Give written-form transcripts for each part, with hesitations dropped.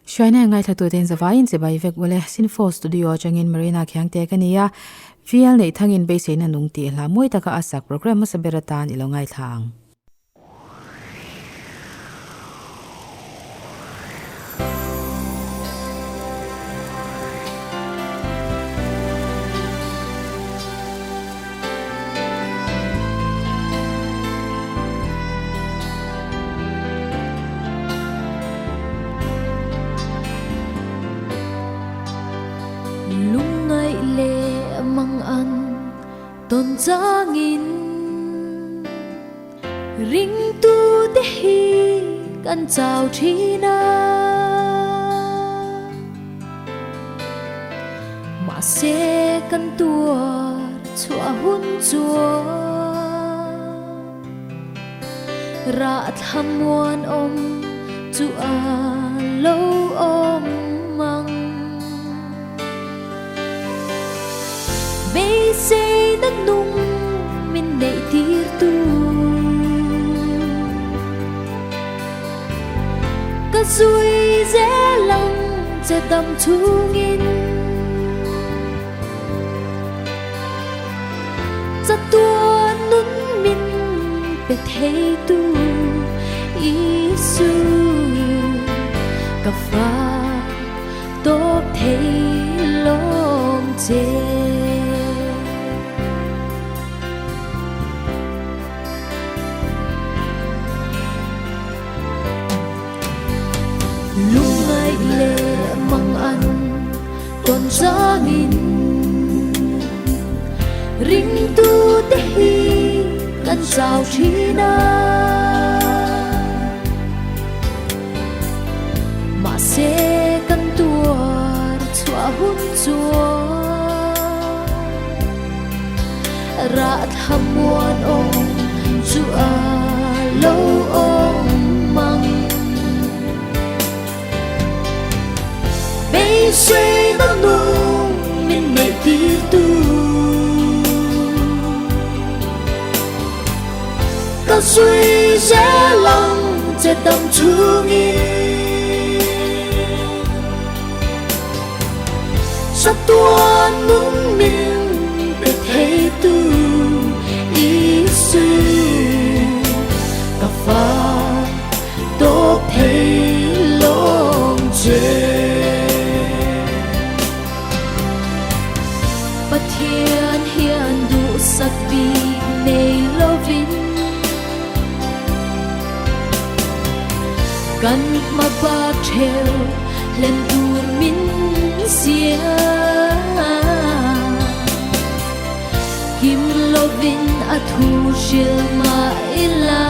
Hruaina ngaithlatuten zavaiin chibai vek ule Sinfo Studio atangin Marina Khiangte ka ni a, VL neih thangin beiseina nung tih hla mawi taka a sak programme hmasa ber atan i lo ngaithla ang. Lungngaih leh mangan tawn changin ringtute hi kan chau thin a. Mahse kan tuar chhuah hun chuan rah thlamuan awm chu a lo awm ang. Beiseina nung min neih tir tu ka zui zel ang che dam chungin chatuan nun min pe thei tu Isu ka fa tawp thei lawng che. Lungngaih leh mangan tawn changin ringtute hi kan chau thin a. Mahse kan tuar chhuah hun chuan rah thlamuan awm chu a lo awm ang. Beiseina nung min neih tir tu ka zui zel ang che dam chungin chatuan nun min pe thei tu Isu ka fa tawp thei lawng che. Pathian hian duhsak bik nei lovin kan hma bak theu hlen tur min siam. Kim lovin a thu hril mah ila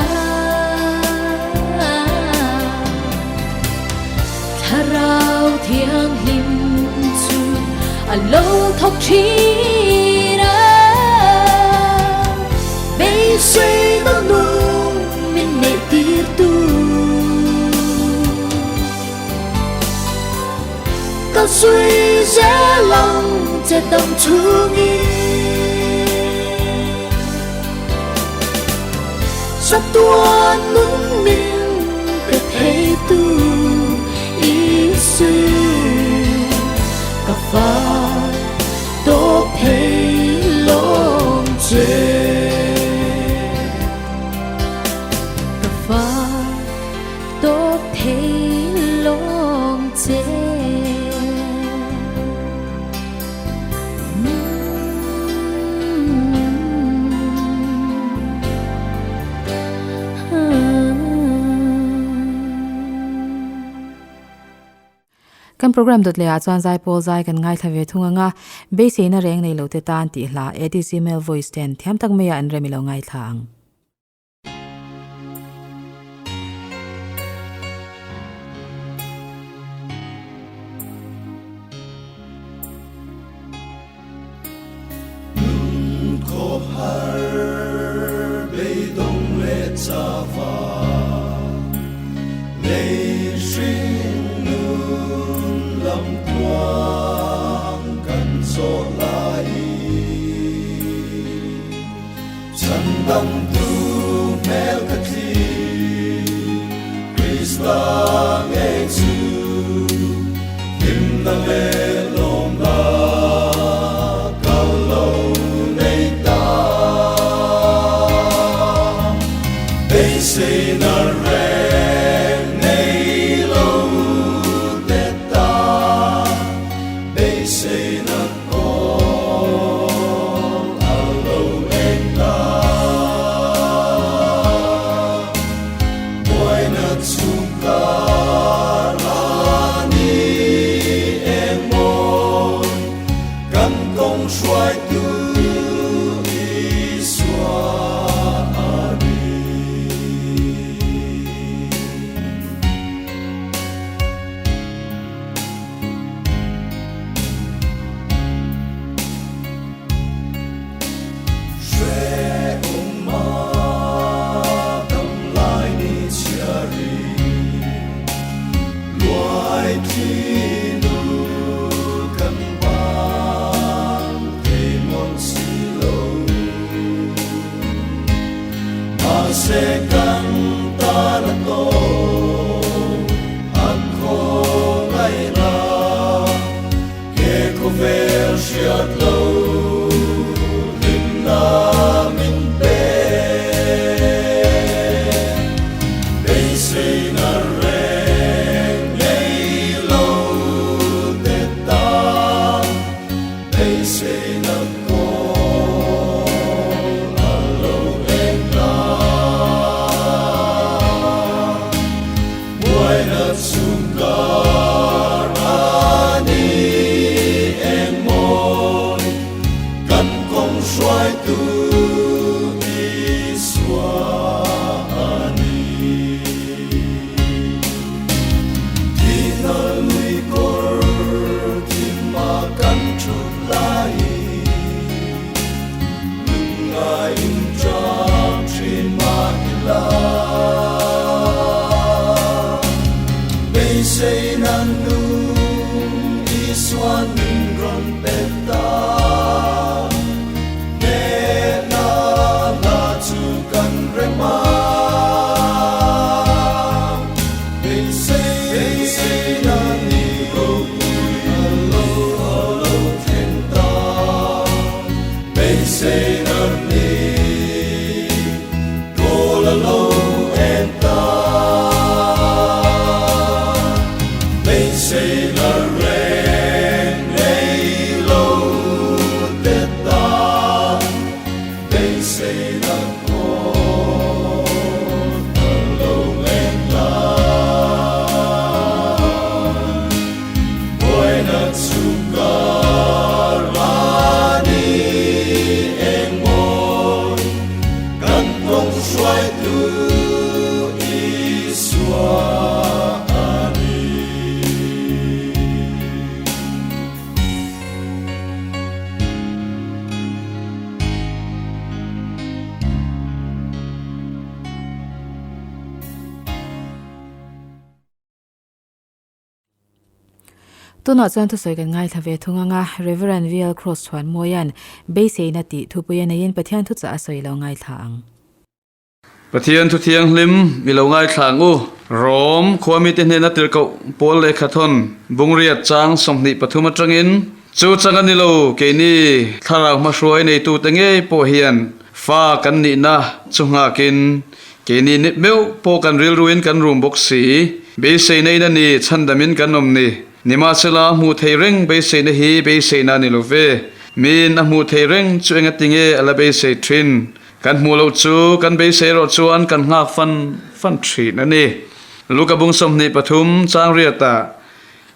Thlarau Thianghlim chu a lo thawk thin a. Beiseina nung min neih tir tu ka zui zel ang che dam chungin chatuan nun min pe thei tu Isu ka fa tawp thei lawng che. Ka fa tawp thei lawng che. Kan program dawt leh ah chuan Zaipawl zai kan ngaithla ve thung ang a, beiseina reng nei lo te tan tih hla ADC Male Voice ten thiam tak mai ah an rem i lo ngaithla ang. Chhandamtu hmel ka thli Krista ngei chu. Hlimna leh lawmna ka lo nei ta. Beiseina reng nei lo te ta. Beiseina kawl a lo eng ta. Buaina chhung kar a ni engmaw kan kawng hruaitu Isua a ni. Hrehawm a dam lai ni chhiari luai thinu kan ban thei mawn si lo. Mahse kan tan a tawp a khawngaihna He khawvel hriat lo hlimna min pe. Beiseina reng nei lo te tan beiseina kawl a lo eng ta. Buaina chhung kar a ni engmawi kan kawng hruaitu Isua a ni. Thihna lui kawr thim a kan thut laiin Lungngai in ṭap ṭhin mah ila. Beiseina nung Isua min rawn pe ta. Hnehna hla chu kan rem a. Beiseina ni ropui a lo a lo thleng ta. Beiseina ni kawl a lo en ta. Beiseina reng nei lo te tan beiseina kawl a lo en ta. Buaina chu kar a ni engmawi kan kawng hruaitu Isua a ni. Tunah chuan thusawi kan ngaithla ve thung ang a, Rev. VL Cross Chhuanmawia'n Beiseina tih thupui a neiin Pathian thuchah a sawi lo ngaithla ang. Pathian thu thianghlim i lo ngaithla ang u. Rom khuamite hnena tirhkoh Paul lehkha thawn Bungriat chang 23 atangin, Chu chang a ni lo, keini thlarau hmahruai neitute ngei pawh hian fa kan nihna chu nghakin Keini nip meuh pawh kan rilruin kan rum bawk si. Beiseina in a ni, chhandamin kan awm ni. Nimahsela, hmuh theih reng beiseina hi beiseina a ni lo ve. Miin a hmuh theih reng chu engatinge a la beisei thin? Kan hmuh loh chu kan beisei erawh chuan kan nghak fan fan thin a ni. Luka bung 23 chang riatah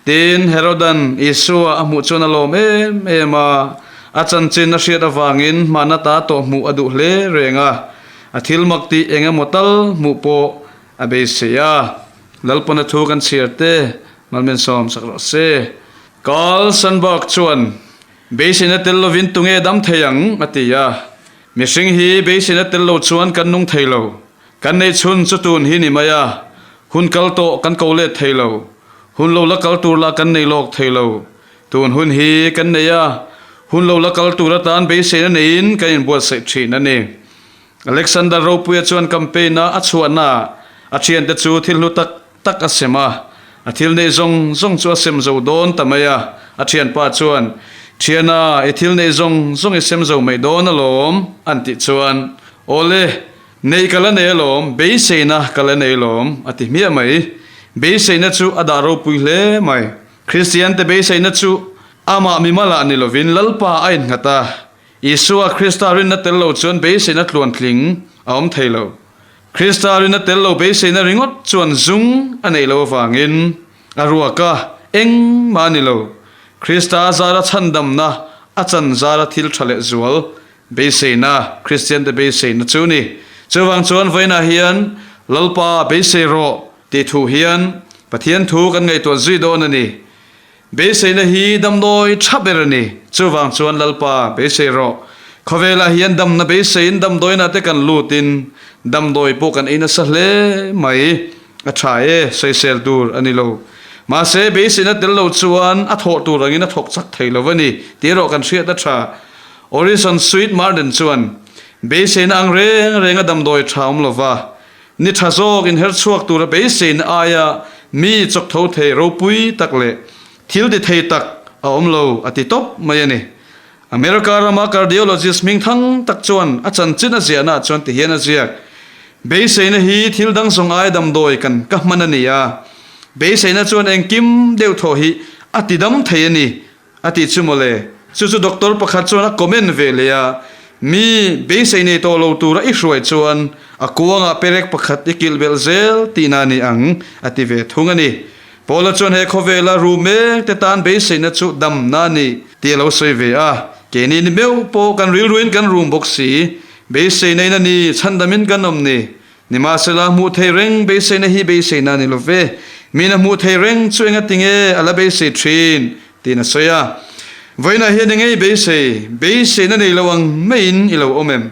Tin, Herodan Isua a hmuh chuan a lawm em em a, a chanchin a hriat avangin hmana ta tawh hmuh a duh hle reng a, a thil mak tih eng emaw tal hmuh pawh a beisei a. Lalpana thu kan chhiar te, Malmin sawm sak rawh se. Carl Sandburg chuan, Beiseina tel lovin tunge dam thei ang? a ti a. Mihring hi beiseina tel lo chuan kan nung thei lo. Kan neih chhun chu tun hi ni mai a, hun kal tawh kan ko let thei lo. Hun lo la kal tur lah kan nei lawk thei lo. Tun hun hi kan nei a, hun lo la kal tur atan beiseina neiin kan inbuatsaih thin a ni. Alexander Ropuia chuan campaign-a a chhuahnaah a thiante chu thil hlu tak tak a sem a. A thil neih zawng zawng chu a sem zo dawn ta mai a. A thianpa chuan, Thiana, i thil neih zawng zawng i sem zo mai dawn alawm, an tih chuan, Awle, neih ka la nei alawm, beiseina ka la nei alawm, a ti hmiah mai. Beiseina chu a dah ropui hle mai. Kristiante beiseina chu amah mimalah ni lovin Lalpa a innghat a, Isua Krista rinna tel lo chuan beiseina tluantling a awm thei lo. Krista rinna tel lo beiseina ringawt chuan zung a neih loh avangin a ruak a, engmah a ni lo. Krista zara chhandamna a chan zara thil tha leh zual beiseina, Kristiante beiseina chu ni. Chuvang chuan vawiinah hian Lalpa beisei rawh tih thu hian Pathian thu kan ngaihtuah zui dawn a ni. Beiseina hi damdawi tha ber a ni. Chuvang chuan Lalpa, beisei rawh. Khawvelah hian damna beiseiin damdawiinah te kan lutin damdawi pawh kan ei nasa hle mai. A tha e, sawisel tur a ni lo. Mahse, beiseina tel lo chuan a thawh tur angin a thawk chak thei lo a ni tih erawh kan hriat a tha. Orison Swett Marden chuan, Beiseina ang reng renga damdawi tha awm lova, Ni tha zawk inher chhuak tura beiseina aia mi chawk tho thei ropui tak leh thil ti thei tak a awm lo a ti tawp mai a ni. America rama cardiologist hming thang tak chuan a chanchin a ziahnaah chuan ti hian a ziak, Beiseina hi thil dang zawng aia damdawi kan ka hman a ni a, beiseina chuan engkim deuh thaw hi a ti dam thei a ni A tih chu mawle. Chu chu doctor pakhat chuan a comment ve leh a, Mi beisei nei tawh lo tura i hruai chuan a kuangah perek pakhat i kilh belh zel tihna a ni ang, a ti ve thung a ni. Paula chuan he khawvela ru mek te tan beiseina chu damna a ni tih a lo sawi ve a, keini ni meuh pawh kan rilruin kan rum bawk si, beisei neiin a ni, chhandamin kan awm ni. Nimahsela, hmuh thei reng beiseina hi beiseina a ni lo ve. Mina hmuh thei reng chu enga tinge a la beisei thin? tiin a sawi a. Vawiinah hian engei beisei? Beiseina nei lo ang maiin i lo awm em?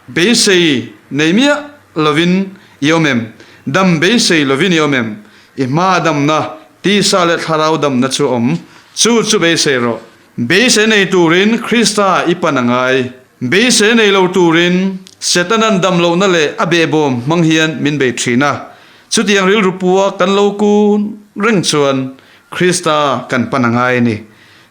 Beisei nei miah lovin i awm em? Dam beisei lovin i awm em? I hmaa damna, tisa leh thlarau damna chu a awm. Chu chu beisei rawh. Beisei nei turin Krista i pan a ngai. Beisei nei lo turin Setana'n dam lohna leh a behbawm hmang hian min bei thin a. Chutiang rilru pua kan lo kun reng chuan Krista kan pan a ngai a ni.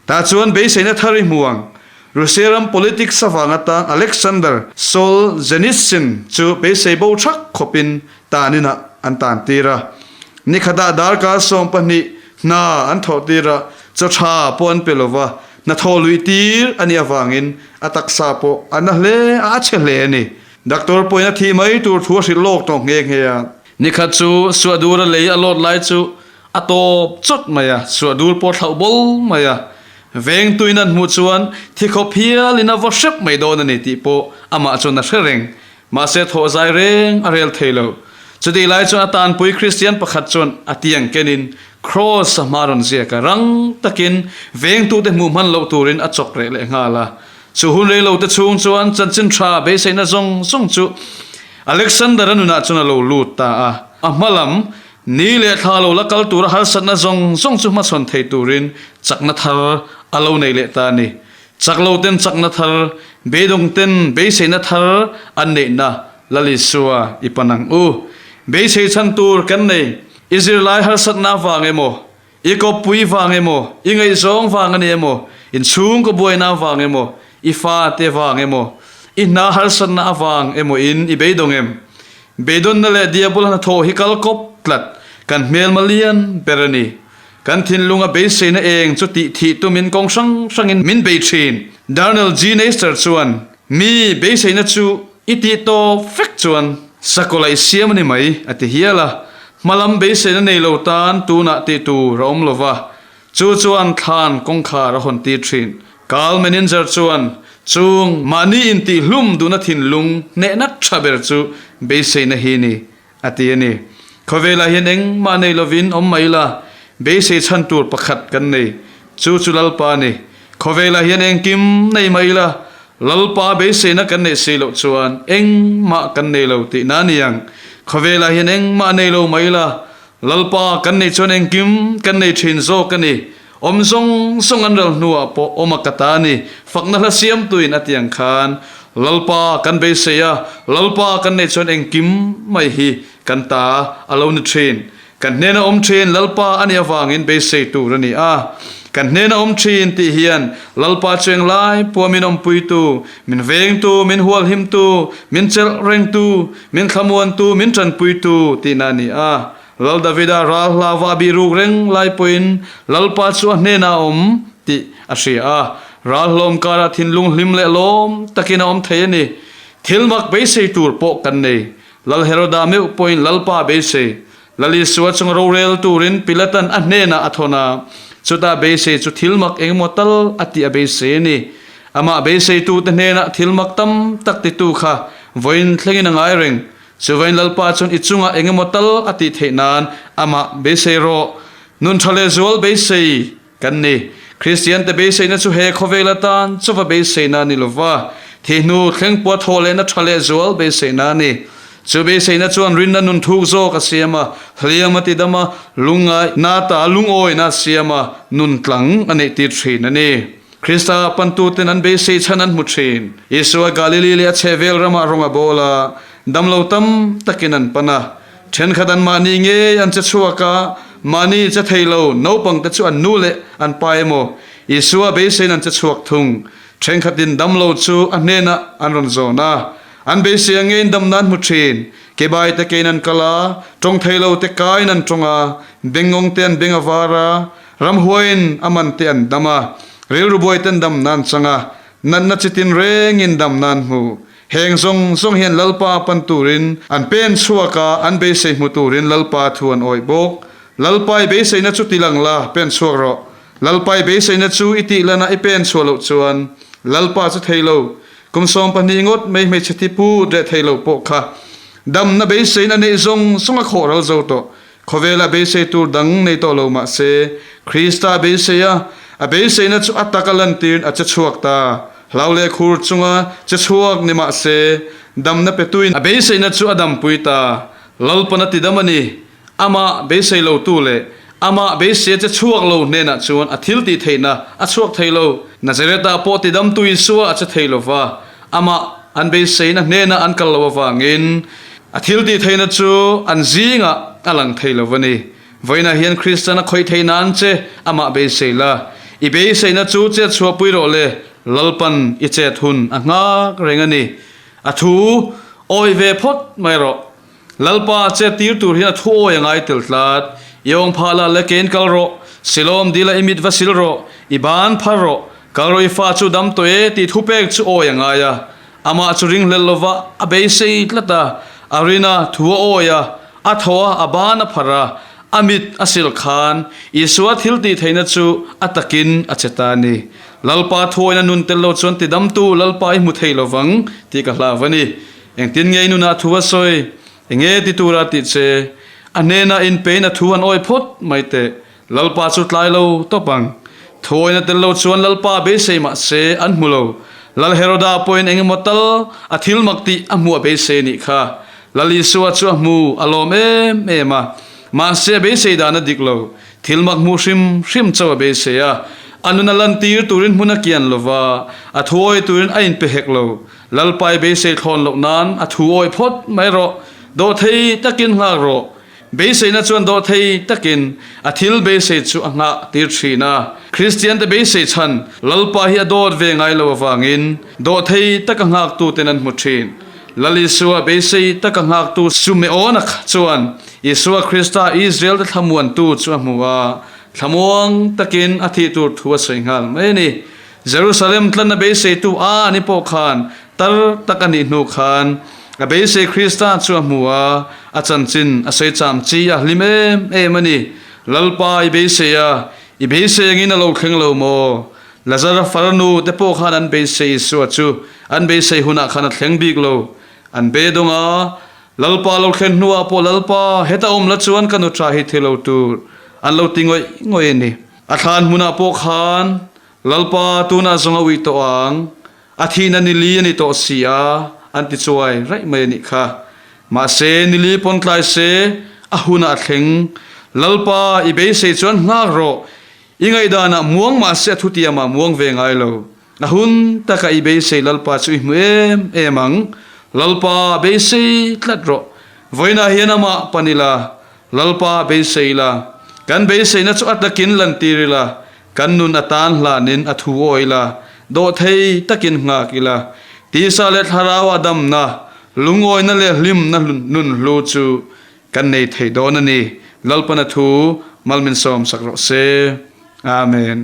Tah chuan beiseina thar i hmu ang. Russia ram politics avang atang Alexander Solzhenitsyn chu beisei bo thak khawpin taninah an tan tir a. Nikhatah darkar 12 hna an thawh tir a, chaw tha pawh an pe lo va, hnathawh luih tir a nih avangin a taksa pawh a na hle a, a chhe hle a ni. Doctor pawhin a thih mai tur thu a hrilh lawk tawh nghe nghe a. Nikhat chu Suahdur a lei a lawt lai chu a tawp chawt mai a, Suahdur pawh a thlauh bawlh mai a. Vengtuin an hmuh chuan thi khawp hialin a vaw hrep mai dawn a ni tih pawh amah chuan a hre reng. Mahse thawh zai reng a rel thei lo. Chutih lai chuan a tanpui Kristian pakhat chuan a tiang kenin Kraws a hma rawn ziak a, rang takin vengtute hmuh hman loh turin a chawk reh leh nghal a. Chu hun rei lote chhung chuan chanchin tha beiseina zawng zawng chu Alexander-a nunah chuan a lo lut ta a. A hma lam, ni leh thla lo la kal tura harsatna zawng zawng chu hmachhawn thei turin chakna thar a lo nei leh ta a ni. Chak lo ten chakna thar, beidawng ten beiseina thar an neihna Lal Isua i pan ang u. Beisei chhan tur kan nei. I zirlai harsatna vang emaw, i kawppui vang emaw, i ngaihzawng vang a ni emaw, inchhungkaw buaina vang emaw, i fate vang emaw, i hna harsatna avang emaw in i beidawng em? Beidawnna leh diabol hnathawh hi kal kawp tlat kan hmelma lian ber a ni. Kan thinlunga beiseina eng chu tih thih tumin kawng hrang hrangin min bei thin. Darnell G. Neister chuan, Mi beiseina chu i tih tawp vek chuan sakawlh a i siam a ni mai, a ti hial a. Hmalam beiseina nei lo tan tunah tih tur a awm lo va, chu chuan thlan kawngkhar a hawn tir thin. Carl Menninger chuan, Chung mahni intihhlum duhna thinlung hnehna tha ber chu beiseina hi ni, A ti a ni. Khawvelah hian engmah nei lovin awm mai ila, beisei chhan tur pakhat kan nei. Chu chu Lalpa a ni. Khawvelah hian engkim nei mai ila, Lalpa beiseina kan neih si loh chuan engmah kan nei lo tihna a ni ang. Khawvelah hian engmah nei lo mai ila, Lalpa kan neih chuan engkim kan nei thin zawk a ni. Awm zawng zawng an ral hnuah pawh awm a ka ta a ni. Fakna hla siamtuin a ti ang khan, Lalpa kan beisei a, Lalpa kan neih chuan engkim mai hi kan ta a lo ni thin. Kan hnena awm thin Lalpa a nih avangin beisei tur a ni a. Kan hnena awm thin tih hian Lalpa chu englai pawh min awmpuitu, min vengtu, min hualhimtu, min chelh rengtu, min thlamuantu, min tanpuitu tihna a ni a. Lal Davida ral hlava a bih ruk reng lai pawhin Lalpa chu a hnenah a awm tih a hria a. Ral hlawm karah thinlung hlim leh lawm takin a awm thei a ni. Thil mak beisei tur pawh kan nei. Lal Heroda meuh pawhin Lalpa beisei. Lal Isua chunga rorel turin Pilatan a hnenah a thawn a, chutah beisei chu thil mak engemaw tal a tih a beisei a ni. Amah beiseitute hnenah thil mak tam tak titu kha vawiin thlengin a ngai reng. Chuvain Lalpa chuan i chungah engemaw tal a tih theih nan amah beisei rawh. Nun tha leh zual beisei kan ni. Kristiante beiseina chu he khawvel atan chauva beiseina a ni lova, thi hnu thleng pua thawh lehna tha leh zual beiseina a ni. Chu beiseina chuan rinna nun thuk zawk a siam a, hliam a tidam a, lungngaihna ta lungawina a siam a, nun tlang a neih tir thin a ni. Krista pantuten an beisei chhan an hmu thin. Isua Galili leh a chhehvel ramah rawng a bawl a, damlo tam takin an pan a. Thenkhat an mahni ngei an che chhuak a, mahni che thei lo naupangte chu an nu leh an pa emaw Isua beiseiin an che chhuak thung. Thenkhatin damlo chu a hnenah an rawn zawn a, an beisei ang ngeiin damna an hmu thin. Kebai te kein an kal a, tawng thei lo te kaiin an tawng a, bengngawng te an beng a var a, ramhuaiin a man te an dam a, rilru buai ten damna an chang a, natna chitin rengin damna an hmu. Heng zawng zawng hian Lalpa pan turin an pen chhuak a, an beisei hmu turin Lalpa thu an awih bawk. Lalpa i beiseina chu ti lang la, pen chhuak rawh. Lalpa i beiseina chu i tih lana i pen chhuah loh chuan Lalpa chu thei lo. Kum 12 ngawt mai hmeichhe thi put reh thei lo pawh kha damna beiseina neih zawng zawng a khawh ral zo tawh. Khawvela beisei tur dang nei tawh lo mah se, Krista beisei a, a beiseina chu a taka lantirin a che chhuak ta. Hlau leh khur chunga che chhuak ni mah se, damna petuin a beiseina chu a dampui ta. Lalpan a ti dam a ni. Amah beisei lotu leh amah beiseia che chhuak lo hnenah chuan a thil tih theihna a chhuak thei lo. Nazareth-ah pawh tidamtu Isua a che thei lo va, amah an beiseina hnenah an kal lo avangin a thil tih theihna chu an zingah a lang thei lo a ni. Vawiinah hian Kristian a khawih thei nan che amah beisei la, i beiseina chu chet chhuahpui rawh le, Lalpan i chet hun a nghak reng a ni. A thu awi ve phawt mai rawh. Lalpa chet tir tur hian a thu awi a ngai tel tlat. I awng phah la le kein kal rawh, Silawm dila i mit va sil rawh, i ban phar rawh, kal rawh i fa chu dam tawh e tih thupek chu awi a ngai a. Amah chu ringhlel lova a beisei tlat a, a rin a, thu a awi a, a tho a, a ban a phar a, a mit a sil khan Isua thil tih theihna chu a takin a che ta a ni. Lalpa thuawina nun tel lo chuan tidamtu Lalpa i hmu thei lovang tih ka hlauh a ni. Engtin nge i nunah thu a sawi? Enge ti tura tih che? A hnenah inpein a thu an awi phawt mai teh. Lalpa chu tlai lo tawp ang. Thuawina tel lo chuan Lalpa beisei mah se an hmu lo. Lal Heroda pawhin eng emaw tal a thil mak tih a hmuh a beisei nih kha. Lal Isua chu a hmu a lawm em em a. Mahse a beisei dan a dik lo. Thil mak hmuh hrim hrim chauh a beisei a. A nun a lantir turin hmun a kian lo va, a thuawi turin a inpe hek lo. Lalpa i beisei thlawn loh nan a thu awih phawt mai rawh. Dawhthei takin nghak rawh. Beiseina chuan dawhthei takin a thil beisei chu a nghah tir thin a. Kristiante beisei chhan Lalpa hi a dawt ve ngai lo avangin dawhthei taka nghaktuten an hmu thin. Lal Isua beisei taka nghaktu Sumeona chuan Isua Krista Israelte thlamuantu chu a hmu a, thlamuang takin a thih tur thu a sawi nghal mai a ni. Jerusalem tlanna beiseitu a ni pawh khan tar tak a nih hnu khan a beisei Krista chu a hmu a, a chanchin a sawi cham chi a hlim em em a ni. Lalpa i beisei a, i beisei angin a lo thleng lo maw? Lazara farnu te pawh khan an beisei Isua chu an beisei hunah khan a thleng bik lo. An beidawng a, Lalpa lo thlen hnuah pawh Lalpa heta awm la chuan ka nuṭa hi thi lo tur an lo ti ngawih ngawih a ni. A thlan hmunah pawh khan Lalpa tunah zawng a uih tawh ang, a thihna nili a ni tawh si a, an ti chuai raih mai a nih kha. Mahse, nili pawn tlai se, a hunah a thleng. Lalpa, i beisei chuan nghak rawh, i ngaihdanah muang mahse a thutiamah muang ve ngai lo. A hun taka i beisei Lalpa chu i hmu em em ang. Lalpa, beisei tlat rawh. Vawiinah hian amah pan ila. Lalpa beisei ila, kan beiseina chu a takin lantir ila, kan nun atan hlanin a thu awi ila, dawhthei takin nghak ila, tisa leh thlarau a damna, lungawina leh hlimna nun hlu chu kan nei thei dawn a ni. Lalpan a thu malmin sawm sak rawh se. Amen.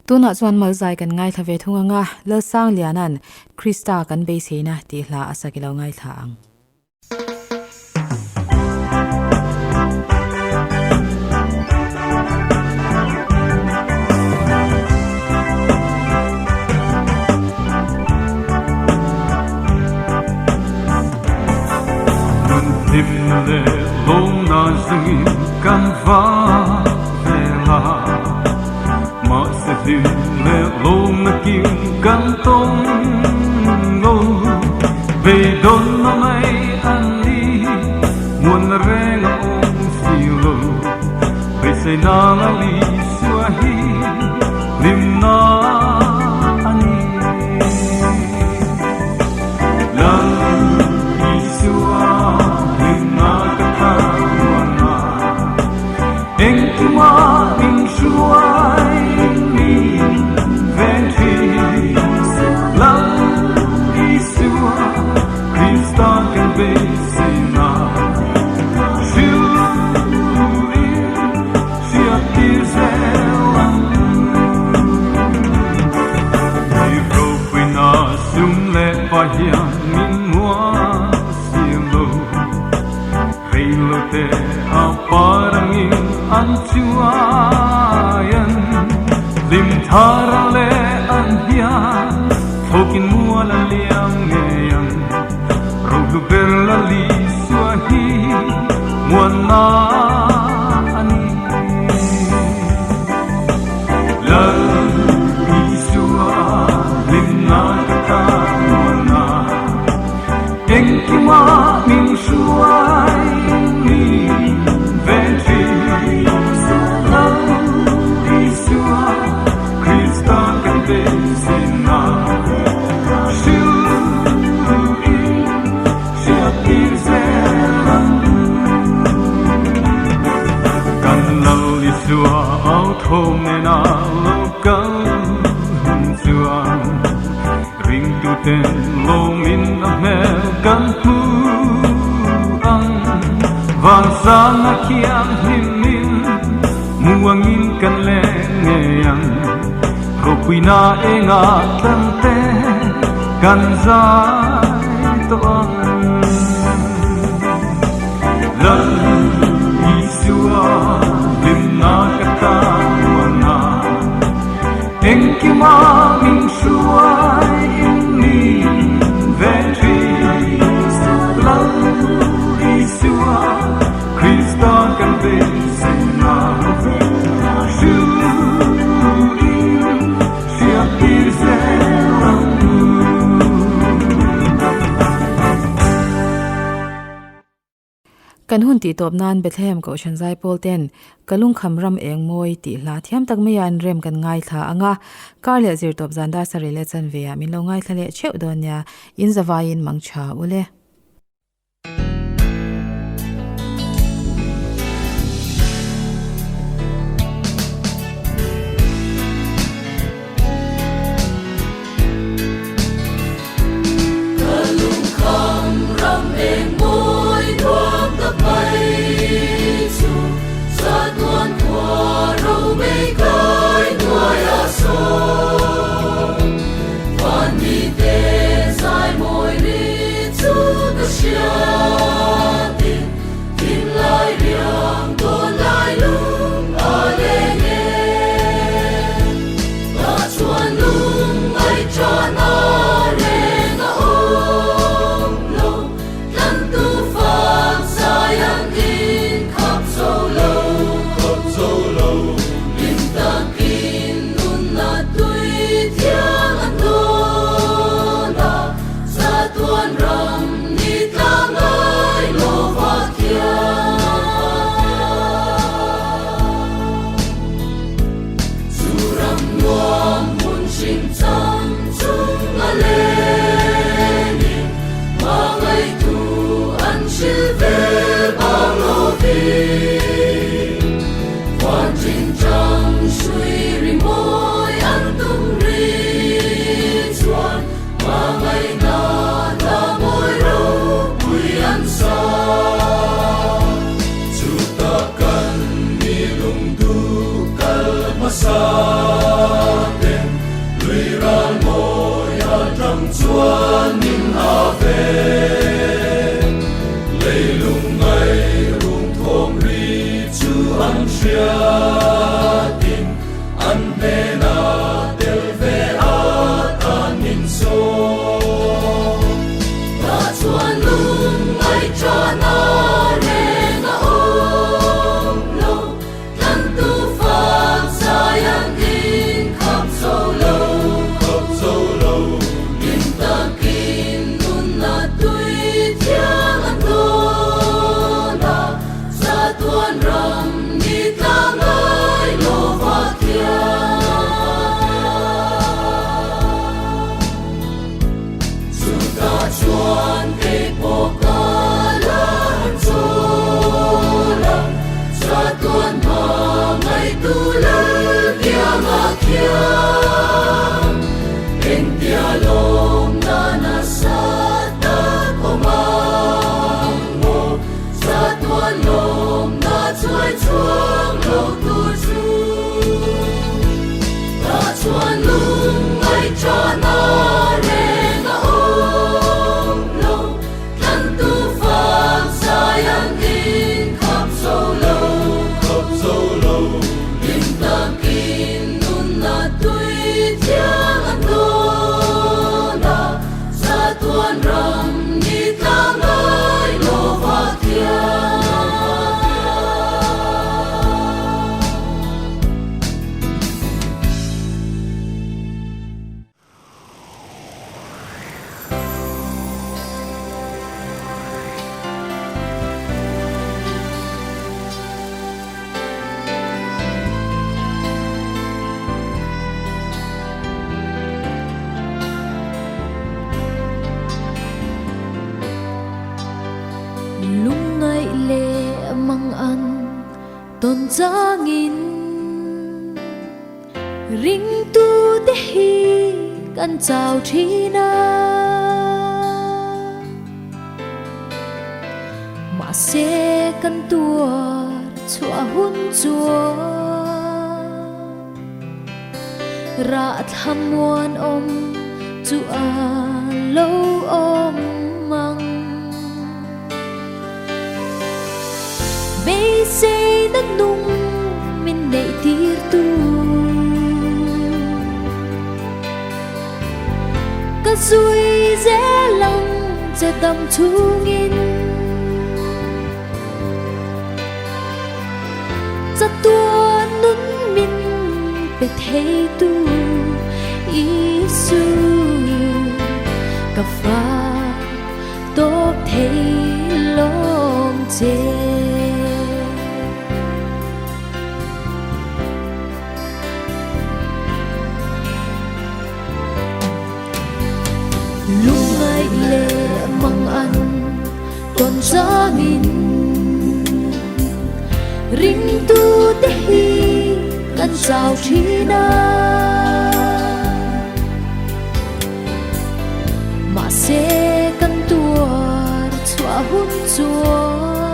Tunah chuan Malzai kan ngaithla ve thung anga Lalsangliana'n Krista kan beiseina tih hla a sak i lo ngaithla ang. Nun hlim leh lawmna zungin kan va vel a, mahse hlim leh lawmna kim kan tawng lo. Beidawnna mai an ni, muanna reng a awm si lo. Beiseina lal Isua hi hlimna a ni. Lal Isua hlimna ka thar muanna, engkima min hruai min ven thin. Lal Isua Krista kan beiseina, hrilruin hriattir zel ang. Mi ropuina sum leh pa hian min muah siam lo. Reilote a parangin an chuai an hlim thar leh an hian thawkin mual a liam ngei ang. Rohlu ber la Lisua hi muanna a ni. Lal Isua hlimna ka tan muanna. Engkima min hruai min ven thin. Lal Isua Krista kan beiseina hrilruin hriattir zel ang. Kan Lal Isua au thawm nena lo kal hun chuan. Ringtuten lawmin a hmel kan hmu ang. Vansang a khiang hlimin muangin kan leng ngei ang. Ropuina engah tlangte kan zai tawh ang. Lal Isua hlimna ka tan muana. Engkima min hruai in min ven thin. Lal Isua Krista kan beiseina hrilruin hriattir zel ang u. Kan hun tih tawp nan Bethlehem Kohhran Zaipawl ten Ka lungkham ram eng mawi tih hla thiam tak mai a an rem kan ngaithla ang a, kar leh zirtawp zan dar sarih leh chanve ah min lo ngaithla leh theuh dawn nia, in zavaiin mang tha ule. Ka lungkham ram eng mawi nuam tak mai chu Chatuan khua ro mei kai hnuaia sawn Van mite zai mawi ri chu. hmasa ten lui ral mawi atang chuan min a ve. Leilung ngai rum thawm ri chu an hriatin an hnena tel ve atan min sawm. Tah chuan lung ngaihchahna reng a awm lo, tlantu fak zai an inkhap zo lo. Khap zo lo. Hlim takin nunna tui thiang an dawn a, chatuan ram ni tla ngai lo va thiang. Chutah chuan kei pawh ka la han chawl a, chatuan hma ngaitu lal kianga khian engtia lawm na nasa tak awm ang maw, chatuan lawm na chuai chuang lo tur chu. Tah chuan lung ngaihchahna reng a awm lo, tlantu fak zai an inkhap zo lo. Khap zo lo. Hlim takin nunna tui thiang an dawn a, chatuan ram ni tla ngai lo va thiang. Lungngaih leh mangan tawn changin ringtute hi kan chau thin a. Mahse kan tuar chhuah hun chuan rah thlamuan awm chu a lo awm ang. Beiseina nung min neih tir tu. Ka zui zel ang che dam chungin. Chatuan nun min pe thei tu Isu ka fa tawp thei lawng che. Lungngaih leh mangan tawn changin ringtute hi kan chau thin a. Mahse kan tuar chhuah hun chuan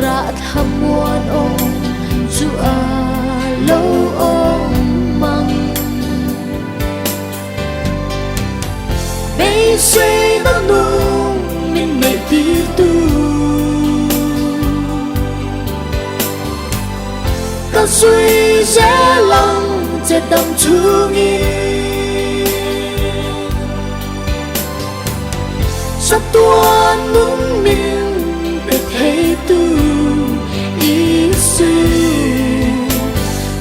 rah thlamuan awm chu a lo awm ang. Beiseina nung min neih tir tu. Ka zui zel ang che dam chungin. Chatuan nun min pe thei tu Isu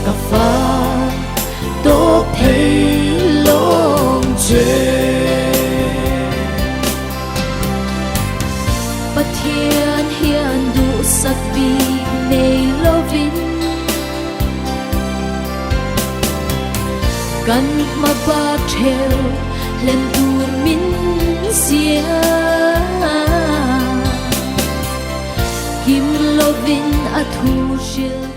ka fa tawp thei lawng che. Pathian hian duhsak bik nei lovin kan hma bak theu hlen tur min siam. Kim lovin a thu hrilh.